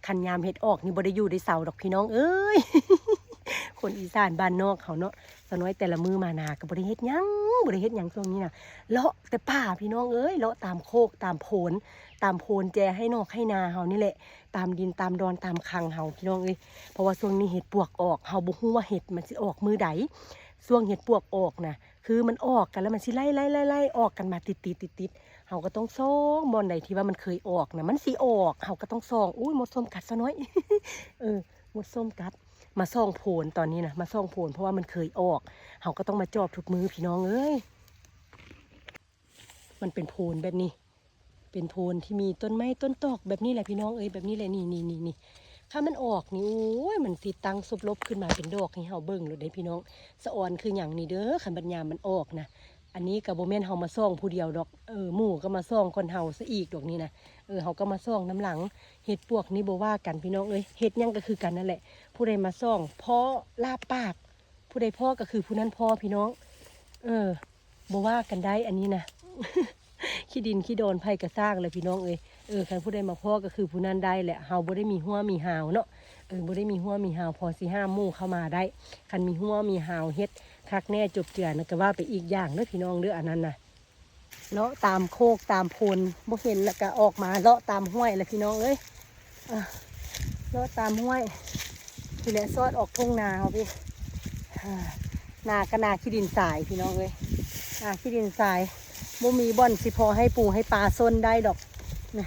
ຄັນຍາມເຫັດອອກນີ້ບໍ່ໄດ້ຢູ່ໄດ້ເຊົາດອກພີ່ນ້ອງເອີຍ. ຄົນອີສານບ້ານນອກເຮົາເນາະ, ສາວນ້ອຍແຕ່ລະມື້ມານາກໍບໍ່ໄດ້ເຮັດຫຍັງ, ບໍ່ໄດ້ເຮັດຫຍັງຊ່ວງນີ້ນະ, ເລາະແຕ່ປ່າພີ່ນ້ອງເອີຍ, ເລາະຕາມໂຄກຕາມໂພນ, ຕາມໂພນແຈໄຮ່ນອກໄຮ່ນາເຮົານີ້ແຫຼະ, ຕາມດິນຕາມດອນຕາມຄັງເຮົາພີ່ນ້ອງເອີຍ. ເພາະວ່າຊ່ວງນີ້ເຫັດປວກອອກ, ເຮົາບໍ່ຮູ້ວ່າເຫັດມັນຊິອອກມື້ໃດ. ຊ່ວງເຫັດປວກອອກນະ ຄືມັນອອກກັນແລ້ວມັນຊິໄລ່ໆໆໆອອກກັນມາຕິດໆຕິດໆ, ເຮົາກໍຕ້ອງສ່ອງບ່ອນໃດທີ່ວ່າມັນເຄີຍອອກນະ ມັນຊິອອກ, ເຮົາກໍຕ້ອງສ່ອງ. ອຸ້ຍ ມົດສົ້ມກັດຊະໜ້ອຍ. ເອີ ມົດສົ້ມກັດ. ມາສ່ອງໂພນຕອນນີ້ນະ, ມາສ່ອງໂພນ ເພາະວ່າມັນເຄີຍອອກ, ເຮົາກໍຕ້ອງມາຈອບທຸກມື້ພີ່ນ້ອງເອີຍ. ມັນເປັນໂພນແບບນີ້ ເປັນໂພນທີ່ມີຕົ້ນໄມ້ຕົ້ນຕອກແບບນີ້ແຫຼະພີ່ນ້ອງເອີຍ, ແບບນີ້ແຫຼະ. ນີ້ໆໆໆ ຄັນມັນອອກນີ້ ໂອ້ຍ ມັນຊິຕັ້ງສົບລົບຂຶ້ນມາເປັນດອກໃຫ້ເຮົາເບິ່ງໂລດເດ້ພີ່ນ້ອງ. ສະອອນຄືຫຍັງນີ້ເດີ ຄັນບັດຍາມມັນອອກນະ. ອັນນີ້ກໍບໍ່ແມ່ນເຮົາມາສ່ອງຜູ້ດຽວດອກ, ເອີ ໝູ່ກໍມາສ່ອງກ່ອນເຮົາຊະອີກດອກນີ້ນະ. ເອີ ເຮົາກໍມາສ່ອງນຳຫຼັງ. ເຫັດປວກນີ້ບໍ່ວ່າກັນພີ່ນ້ອງເອີຍ, ເຫັດຫຍັງກໍຄືກັນນັ້ນແຫຼະ. ຜູ້ໃດມາສ່ອງພໍ້ລາບປາກ, ຜູ້ໃດພໍ້ກໍຄືຜູ້ນັ້ນພໍ້ພີ່ນ້ອງ. ເອີ ບໍ່ວ່າກັນໄດ້ອັນນີ້ນະ. ຂີ້ດິນຂີ້ດອນໃຜກໍຊ່າງແຫຼະພີ່ນ້ອງເອີຍ. ເອີ ຄັນຜູ້ໃດມາພໍ້ກໍຄືຜູ້ນັ້ນໄດ້ແຫຼະ, ເຮົາບໍ່ໄດ້ມີຮົ້ວມີຮາວເນາະ. ເອີ ບໍ່ໄດ້ມີຮົ້ວມີຮາວພໍຊິຫ້າມໝູ່ເຂົ້າມາໄດ້. ຄັນມີຮົ້ວມີຮາວເຮັດຄັກແນ່ຈົບເຈືອນນະ ກໍວ່າໄປອີກຢ່າງເດີພີ່ນ້ອງເດີ ອັນນັ້ນນະ. ເລາະຕາມໂຄກຕາມໂພນ ບໍ່ເຫັນແລ້ວກໍອອກມາເລາະຕາມຫ້ວຍແຫຼະພີ່ນ້ອງເອີຍ. ອ່າ ເລາະຕາມຫ້ວຍພີ້ແຫຼະ, ຊອດອອກທົ່ງນາເຮົາພີ້. ອ່າ ນາກໍນາຂີ້ດິນຊາຍພີ່ນ້ອງເອີຍ, ນາຂີ້ດິນຊາຍ. ບໍ່ມີບ່ອນຊິພໍໃຫ້ປູໃຫ້ປາຊົນໄດ້ດອກນະ.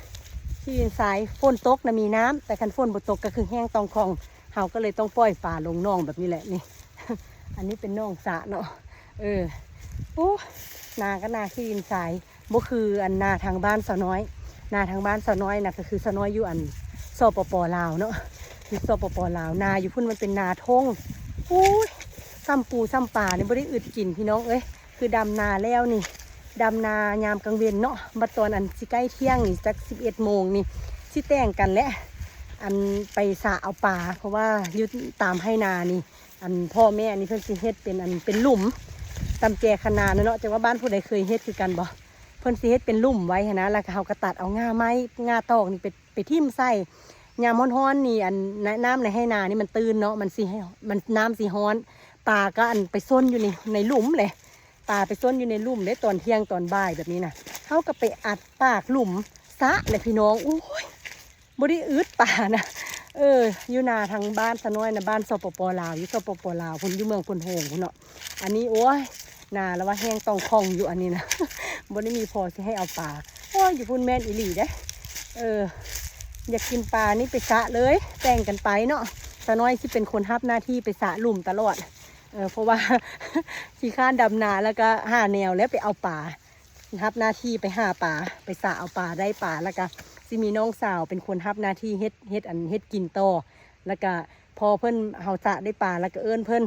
ຂີ້ດິນຊາຍ ຝົນຕົກນະມີນ້ຳ, ແຕ່ຄັນຝົນບໍ່ຕົກກໍຄືແຫ້ງຕ້ອງຄ່ອງ. ເຮົາກໍເລີຍຕ້ອງປ່ອຍປາລົງໜອງແບບນີ້ແຫຼະນີ້. ອັນນີ້ເປັນໜອງສະເນາະ. ເອີ ໂອ້ ນາກໍນາຂີ້ດິນຊາຍ. ບໍ່ຄືອັນນາທາງບ້ານສາວນ້ອຍ. ນາທາງບ້ານສາວນ້ອຍນະ ກໍຄືສາວນ້ອຍຢູ່ອັນ ສປປ ລາວເນາະ, ຢູ່ ສປປ ລາວ. ນາຢູ່ພຸ້ນມັນເປັນນາທົ່ງ. ໂອ້ຍ ສ່ຳປູສ່ຳປານີ້ບໍ່ໄດ້ອຶດກິນພີ່ນ້ອງເອີຍ. ຄືດຳນາແລ້ວນີ້, ດຳນາຍາມກາງເວັນເນາະ, ບັດຕອນອັນຊິໃກ້ທ່ຽງນີ້ ຈັກສິບເອັດໂມງນີ້ ຊິແຕ່ງກັນແຫຼະ ອັນໄປສະເອົາປາ. ເພາະວ່າຢູ່ຕາມໄຮ່ນານີ້ ອັນພໍ່ແມ່ນີ້ເພິ່ນຊິເຮັດເປັນອັນເປັນຫຼຸມ ຕຳແຈຄັນນາເນາະ. ຈັກວ່າບ້ານຜູ້ໃດເຄີຍເຮັດຄືກັນບໍ່? ເພິ່ນຊິເຮັດເປັນຫຼຸມໄວ້ຫັ້ນນະ, ແລ້ວກໍເຮົາກໍຕັດເອົາງ່າໄມ້ງ່າຕອກນີ້ໄປ ໄປຖິ້ມໃສ່. ຍາມຮ້ອນໆນີ້ ອັນ ນ້ຳໃນໄຮ່ນານີ້ມັນຕື້ນເນາະ, ມັນຊິ ມັນ ນ້ຳຊິຮ້ອນ, ປາກໍອັນໄປຊົນຢູ່ໃນ ໃນຫຼຸມເລີຍ. ປາໄປຊົນຢູ່ໃນຫຼຸມເດ້ ຕອນທ່ຽງຕອນບ່າຍແບບນີ້ນະ. ເຮົາກໍໄປອັດປາກຫຼຸມສະແຫຼະພີ່ນ້ອງ. ໂອ້ຍ ບໍ່ໄດ້ອຶດປານະ. ເອີ ຢູ່ນາທາງບ້ານສາວນ້ອຍນະ, ບ້ານ ສປປ ລາວ, ຢູ່ ສປປ ລາວພຸ້ນ, ຢູ່ເມືອງໂພນໂຮງພຸ້ນເນາະ. ອັນນີ້ ໂອ້ຍ ນາລະວ່າແຫ້ງຕ້ອງຄ່ອງຢູ່ອັນນີ້ນະ. ບໍ່ໄດ້ມີພໍຊິໃຫ້ເອົາປາ. ໂອ້ຍ ຢູ່ພຸ້ນແມ່ນອີ່ຫຼີເດ້. ເອີ ຢາກກິນປານີ້ໄປສະເລີຍ, ແບ່ງກັນໄປເນາະ. ສາວນ້ອຍຊິເປັນຄົນຮັບໜ້າທີ່ໄປສະຫຼຸມຕະຫຼອດ. ເອີ ເພາະວ່າຂີ້ຄ້ານດຳນາ ແລ້ວກໍຫາແນວແລ້ວໄປເອົາປາ. ຮັບໜ້າທີ່ໄປຫາປາ ໄປສະເອົາປາ ໄດ້ປາ ແລ້ວກະຊິມີນ້ອງສາວເປັນຄົນຮັບໜ້າທີ່ເຮັດ ເຮັດອັນ ເຮັດກິນຕໍ່. ແລ້ວກະພໍເພິ່ນ ເຮົາສະໄດ້ປາ ແລ້ວກະເອີ້ນເພິ່ນ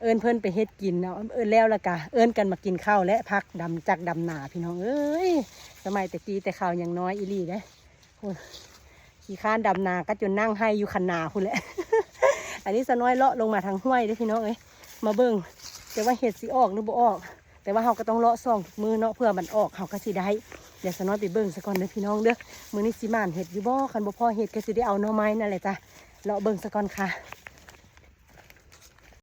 ເອີ້ນເພິ່ນໄປເຮັດກິນເນາະ. ເອີ້ນແລ້ວ ແລ້ວກະເອີ້ນກັນມາກິນເຂົ້າ ແລະ ພັກດຳ ຈາກດຳນາ ພີ່ນ້ອງເອີຍ. ສະໄໝແຕ່ກີ້ແຕ່ຄາວຍັງນ້ອຍອີ່ຫຼີເດ້. ໂອ້ຍ ຂີ້ຄ້ານດຳນາກໍຈົນນັ່ງໄຫ້ຢູ່ຄັນນາພຸ້ນແຫຼະ. ອັນນີ້ສາວນ້ອຍເລາະລົງມາທາງຫ້ວຍເດ້ ພີ່ນ້ອງເອີຍ. ມາເບິ່ງ ແຕ່ວ່າເຫັດຊິອອກຫຼືບໍ່ອອກ. ແຕ່ວ່າເຮົາກໍຕ້ອງເລາະສ່ອງທຸກມື້ເນາະ ເພື່ອມັນອອກເຮົາກໍຊິໄດ້. ດຽວສາວນ້ອຍໄປເບິ່ງສາກ່ອນເດີພີ່ນ້ອງເດີ ມື້ນີ້ຊິໝານເຫັດຢູ່ບໍ່? ຄັນບໍ່ພໍ້ເຫັດກໍຊິໄດ້ເອົາໜໍ່ໄມ້ນັ້ນແຫຼະຈ້ະ. ເລາະເບິ່ງສາກ່ອນຄ່ະ.